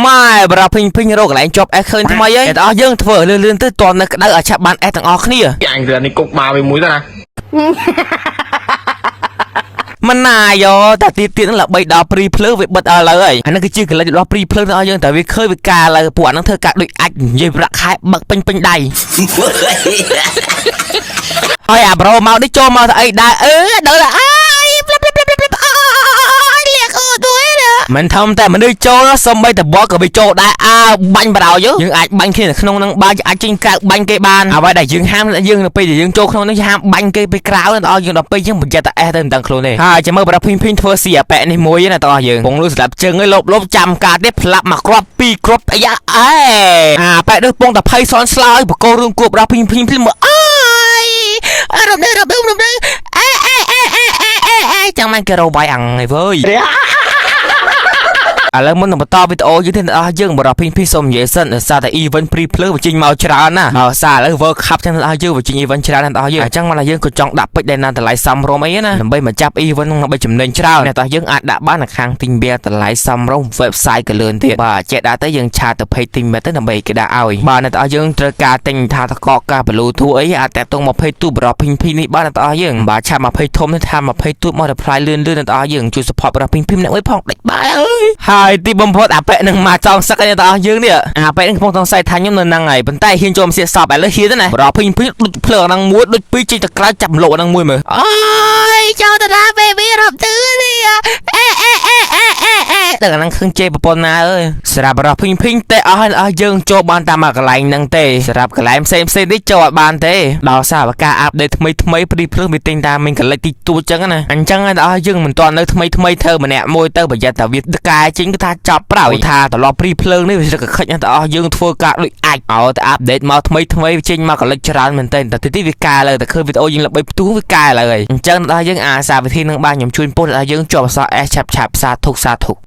ម៉ែបរោះភីងភីងរកកន្លែងជាប់អេសឃើញថ្មីហើយតែអស់យើងធ្វើឲ្យលឿនលឿនទៅតន់នៅក្តៅឲ្យឆាប់បានអេសទាំងអស់គ្នា អញទៅនេះគុកបាវាមួយទៅណា មិនណាយោតែទៀតទៀតហ្នឹងល្បីដល់ព្រីភ្លើងវាបិទអស់ឥឡូវហើយអាហ្នឹងគឺជាកលិចរបស់ព្រីភ្លើងទាំងអស់យើងតែវាឃើញវាការឥឡូវពួកអាហ្នឹងធ្វើការដូចអាចនិយាយប្រាក់ខែបើកពេញពេញដៃ ហើយអាប្រូមកនេះចូលមកទៅអីដែរអឺដល់អើយប្លឹបប្លឹបប្លឹបប្លឹបអើយលៀកអូទួយណាមិនធំតែមនុស្សចូលសំបីតបក៏វាចូលដែរអើបាញ់បរោយយើងអាចបាញ់គ្នានៅក្នុងហ្នឹងបានអាចចេញក្រៅបាញ់គេបានអ្វីដែលយើងហាមយើងនៅពេលដែលយើងចូលក្នុងហ្នឹងហាមបាញ់គេពីក្រៅដល់យើងដល់ពេលយើងបញ្ជាក់តែអេសទៅមិនដឹងខ្លួនទេហើយចាំមើលបរោភីងភីងធ្វើស៊ីអាប៉ែនេះមួយណាតោះយើងពងលុះស្ដាប់ជើងឯងលបលបចាំការទៀតផ្លាប់មកគ្រាប់ពីរគ្រាប់អាយ៉ាអេអាប៉ែនេះពងតែភ័យសនស្លើយបកគោរឿងគួបរោភីងភីងភ្លាមមើលអើយ រំដឺរំដឺរំដឺអេអេអេអេអេអេអេចាំមិនគេរោបាយអងឯវើយឥឡូវមុននឹងបន្តវីដេអូយើងទេអ្នកយើងបរោះភីងភីសូមនិយាយសិនដោយសារតែ event ព្រីភ្លើងវាចេញមកច្រើនណាស់ហើយសារឥឡូវ World Cup ចឹងអ្នកយើងវាចេញ event ច្រើនណាស់អ្នកយើងអញ្ចឹងមកយើងក៏ចង់ដាក់ពេជ្រដែលណាតម្លៃសមរម្យអីណាដើម្បីមកចាប់ event នឹងដើម្បីចំណេញច្រើនអ្នកយើងអាចដាក់បាននៅខាងទិញវាតម្លៃសមរម្យ website ក៏លឿនទៀតបាទចេះដាក់ទៅយើង chat ទៅ page ទិញវាទៅដើម្បីគេដាក់ឲ្យបាទអ្នកយើងត្រូវការទិញថាតកកកា Bluetooth អីអាចតាក់ទងមក page ទូបរោះភីងភីនេះបាទអ្នកយើងបាទ chat មក page ធំនេះថាមក page ទូមក reply លឿនលឿនអ្នកយើងជួយ support បរោះភីងភីម្នាក់មួយផងដាច់បាយអើយហើយទីបំផុតអាប៉ែនឹងមកចង់សឹកឯអ្នកទាំងអស់យើងនេះអាប៉ែនឹងកំពុងសង្ស័យថាខ្ញុំនៅហ្នឹងហើយប៉ុន្តែហ៊ានចូលមកសៀកសពឥឡូវហ៊ានទៅណាបរោះភីងភីដូចភ្លើងអាហ្នឹងមួយដូចពីរចេញទៅក្រៅចាប់លោកអាហ្នឹងមួយមើលអើយចូលទៅណា baby រំទឺនេះអេអេអេអេអេអេដល់អាហ្នឹងខឹងជេរប្រពន្ធណាអើយសម្រាប់បរោះភីងភីងតែអស់ហើយអស់យើងចូលបានតាមមួយកន្លែងហ្នឹងទេសម្រាប់កន្លែងផ្សេងផ្សេងនេះចូលអត់បានទេដល់សារការ update ថ្មីថ្មីព្រីភ្លើងវាទិញតាមមានកលិចទីទួចចឹងណាអញ្ចឹងហើយដល់យើងមិនទាន់នៅថ្មីថ្មីធ្វើម្នាក់មួយទៅប្រយ័ត្នតែវាកែចេញគឺថាចាប់ប្រោយថាត្រឡប់ព្រីភ្លើងនេះវារឹកខិចណាស់តអស់យើងធ្វើការដូចអាចឲ្យតែ update មកថ្មីថ្មីចេញមកកលិចច្រើនមែនទែនតែទីទីវាកែលើតែឃើញវីដេអូយើងល្បីផ្ទុះវាកែលើហើយអញ្ចឹងដល់យើងអាសាវិធីនឹងបានខ្ញុំជួយពុះដល់យើងជាប់អស S ឆាប់ឆាប់សាធុកសាធុក។